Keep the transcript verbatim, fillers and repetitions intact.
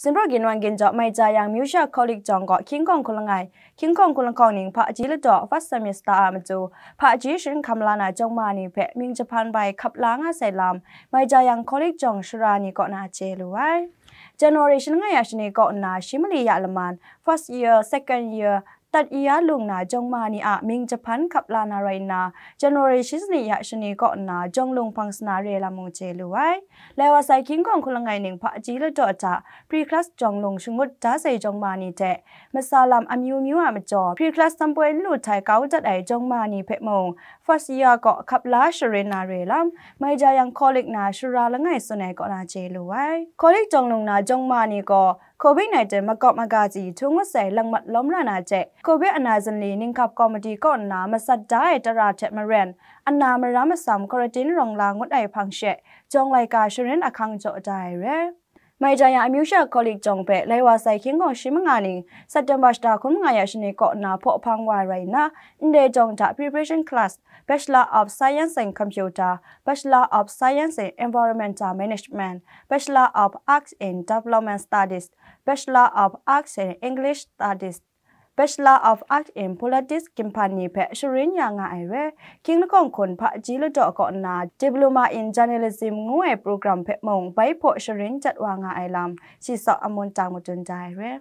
Zinpro ginwan ginjaw Maijayang Musha College jawng gaw King Kong Hkun Langai, King Kong Hkun Lahkawng ning hpaji ladaw first semester a matu hpaji sharin hkam la na jawng ma ni hpe mying jahpan bai hkap la nga sai lam Maijayang College jawng sara ni kaw na chye lu ai. January shi langai ya shani kaw nna shi mali ya laman first year, second year, tat ya lung na jawng ma ni a mying jahpan hkap la na rai nna, January shi sanit ya shani kaw nna jawng lung hpang sana re lam mung chye lu ai. Lai wa sai King Kong Hkun Langai ning hpaji ladaw hta pre-class jawng lung shangut da sai jawng ma ni hte, masa lam amyu myu a majaw pre-class san poi n lu htai kau dat ai jawng ma ni hpe mung, first year kaw hkap la sharin na re lam, Maijayang College na sara langai tsun ai kaw na chye lu ai. College jawng lung na jawng ma ni gaw, covid nineteen makawp maga tsi htu ngut sai langmat lawm ra na hte, covid ana zinli ninghkap komiti kaw nna masat da ai tara hte maren, ana maram masam quarantine rawng la ngut ai hpang she, jawng laika sharin ahkang jaw da ai re. Maijayang Musha College jawng hpe lai wa sai King Kong shi manga ning September shata hkun manga ya shani kaw nna hpaw hpang wa rai nna, ndai jawng hta preparation class, Bachelor of Science in Computer, Bachelor of Science in Environmental Management, Bachelor of Arts in Development Studies, Bachelor of Arts in English Studies, Bachelor of Arts in Politics ginhpan ni hpe sharin ya nga ai re. King Lahkawng Hkun hpaji ladaw kaw nna Diploma in Journalism ngu ai program hpe mung bai hpaw sharin dat wa nga ai lam, shi saw amun tang madun da ai re.